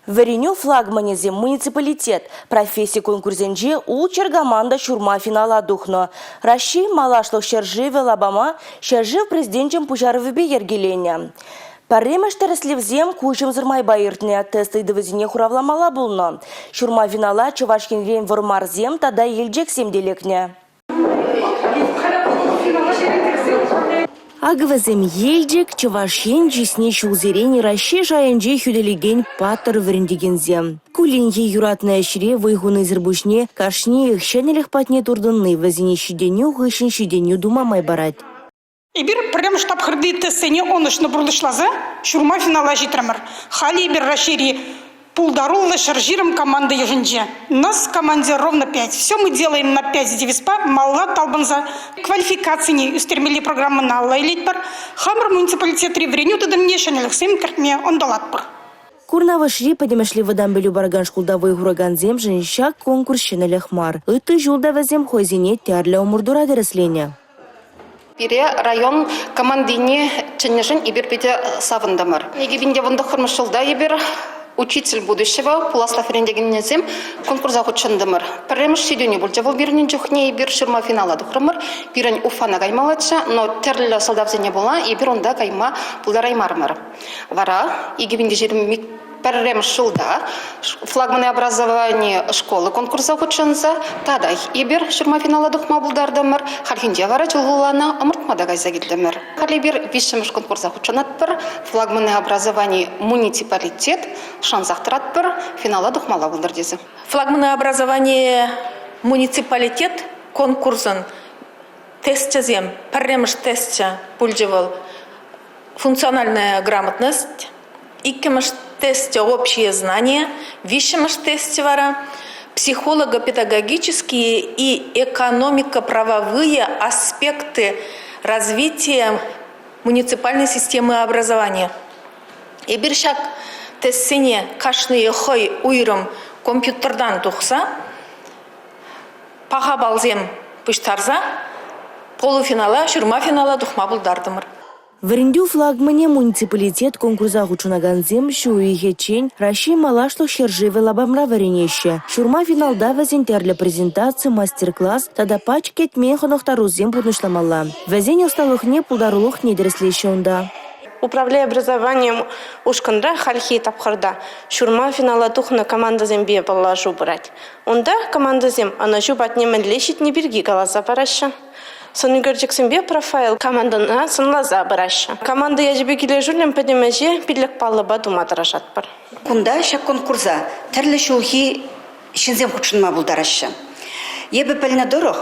Вӗренӳ флагманӗсем муниципалитет професси конкурсӗнче ултҫӗр команда ҫурма финала тухнӑ. Раҫҫей малашлӑх ҫӗршывӗ лапама ҫӗршыв Президенчӗн пуҫарӑвӗпе йӗркеленӗ. Пӗрремӗш тӗрӗслевсем куҫӑмсӑр майпа иртнӗ, тест ыйтӑвӗсене хуравламалла пулнӑ. Ҫурма финала Чӑваш Енрен Вӑрмарсем тата Елчӗксем те лекнӗ. Акӑ вӗсем Елчӗк, Чӑваш Ен чысне ҫулсерен Раҫҫей шайӗнче хӳтӗлекен паттӑр вӗрентекенсем. Кулленхи юратнӑ ӗҫре вӑй хунисӗр пуҫне кашниех ҫӗнӗлӗх патне туртӑнни вӗсене ҫитӗнӳ хыҫҫӑн ҫитӗнӳ тума май парать. Эпир пӗрремӗш тапхӑрти тестсене ӑнӑҫлӑ пурнӑҫласа ҫурма финала ҫитрӗмӗр. Халӗ эпир Раҫҫейри пултаруллӑ 120 команда йышӗнче. Нас в команде ровно пять. Все мы делаем на пять девизпа малалла талпӑнса квалификацине ӳстермелли программӑна алла илетпӗр. Хамӑр муниципалитетри вӗренӳ тытӑмне ҫӗнӗлӗхсем кӗртме ӑнтӑлатпӑр. Курнавӑшри пӗтӗмӗшле вӑтам пӗлӳ паракан шкулта вӑй хуракансемшӗн ҫак конкурс ҫӗнӗлӗх мар. Ытти ҫул та вӗсем хӑйсене тӗрлӗ ӑмӑртура тӗрӗсленӗ. Пире район командине чӗннӗшӗн эпир питӗ савӑнтӑмӑр. 2019 ҫулта эпир «Учитель будущего» пуласлӑх вӗрентекенӗсем конкурса хутшӑнтӑмӑр. Пӗрремӗш ҫитӗнӳ пулчӗ вӑл пирӗн чухне эпир ҫурма финала тухрӑмӑр. Пирӗн Уфана каймаллаччӗ, но тӗрлӗ сӑлтавсене пула эпир унта кайма пултараймарӑмӑр. Вара 2021 ҫулта флагманное образование школы конкурса хутшӑнса тата эпир ҫурма финала тухма пултартӑмӑр. Хальхинче вара Чулхулана ӑмӑртма та кайса килтӗмӗр. Халь эпир виҫҫӗмӗш конкурса хутшӑнатпӑр. Флагманное образование муниципалитет шансах тӑратпӑр финала тухмалла пултӑр тесе. Флагманное образование муниципалитет конкурсӑн тесчӗсем, пӗрремӗш тесчӗ пулчӗ вӑл. Функциональная грамотность, иккӗмӗш тесте общие знания, виҫҫӗмӗш тесте вара психолого-педагогические и экономико-правовые аспекты развития муниципальной системы образования. Эпир ҫак тестсене кашнийӗ хӑй уйрӑм компьютертан тухса паха балсем пуҫтарса полуфинала, ҫурма финала тухма пултартӑмӑр. Вӗрентӳ флагманӗ муниципалитет конкурса хутшӑнакансем ҫу уйӑхӗччен Раҫҫей малашлӑх ҫӗршывӗ лапамра вӗренеҫҫӗ. Ҫурма финалта вӗсен тӗрлӗ презентаци, мастер-класс тата пач кӗтмен хӑнӑхтарусем пурнӑҫламалла. Вӗсен ӑсталӑхне, пултарулӑхне тӗрӗслеҫҫӗ унта. «Управляй образованием» ушкӑнра хальхи тапхӑрта ҫурма финала тухнӑ командӑсемпе паллашу пырать. Унта командӑсем ӑнӑҫу патне мӗнле ҫитни пирки каласа параҫҫӗ. Сӑнӳкерчӗксемпе профайл командӑна сӑнласа пыраҫҫӗ. Команда ячӗпе килӗшӳллӗн пӗтӗм ӗҫе пиллӗк паллӑпа тума тӑрӑшатпӑр. Кунта ҫак конкурса тӗрлӗ ҫулхи ҫынсем хутшӑнма пултараҫҫӗ. Эпӗ пӗлнӗ тӑрӑх,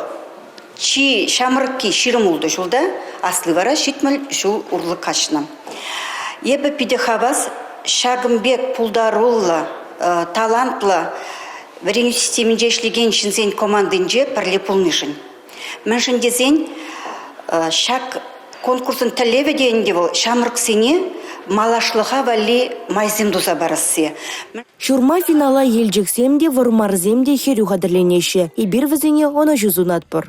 чи ҫамрӑкки 26 ҫулта, асли вара 70 ҫул урлӑ каҫнӑ. Эпӗ питӗ хавас ҫакӑн пек пултаруллӑ, талантлӑ вӗренӳ системинче ӗҫлекен ҫынсен командинче пӗрле пулнишӗн. Мӗншӗн тесен ҫак конкурсӑн тӗллевӗ те ӗнтӗ вӑл ҫамрӑксене малашлӑха валли майсем туса парасси. Ҫурма финала Елчӗксем те, Вӑрмарсем те хӗрӳ хатӗрленеҫҫӗ. Эпир вӗсене ӑнӑҫу сунатпӑр.